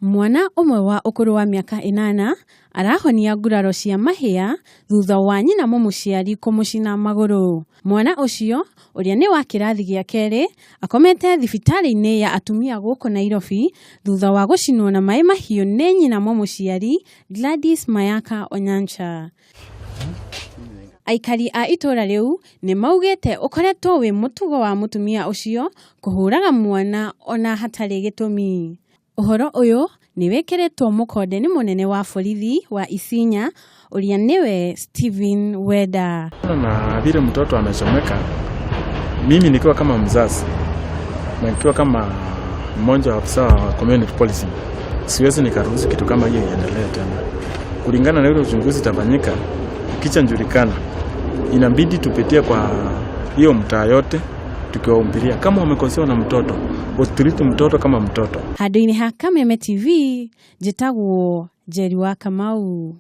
Mwana ũmwe wa ũkũrũ wa mĩaka 8 arahonia nguraro cia mahĩa thutha wa nyina mũmũciari kũmũcina magũrũ. Mwana ũcio ũrĩa nĩ wa kĩrathi gĩa kerĩ akomete thibitarĩ-inĩ ya atumia gũkũ Nairobi thutha wa gũcinwo na maĩ mahiũ nĩ nyina mũmũciari Gladys Mayaka Onyancha. Aikari a itũra rĩu nĩ maugĩte ũkoretwo wĩ mũtugo wa mũtumia ũcio kũhũraga mwana ona hatarĩ gĩtũmi. Ũhoro ũyũ nĩ wĩkĩrĩtwo mũkonde nĩ mũnene wa borithi wa Isinya ũrĩa nĩwe Stephen Wenda. Na vile mtoto amechomeka, mimi nikiwa kama mzazi na nikiwa kama mmoja wa afisa wa community policing, siwezi nikaruhusu kitu kama hiyo iendelee tena. Kulingana na ile uchunguzi itafanyika, ikishajulikana, inabidi tupitie kwa hiyo mtaa yote tukiwahubiria kama wamekosewa na mtoto, usitreat mtoto kama mtoto. Handũ-inĩ ha Kameme TV, njĩtagwo Njeri wa Kamau.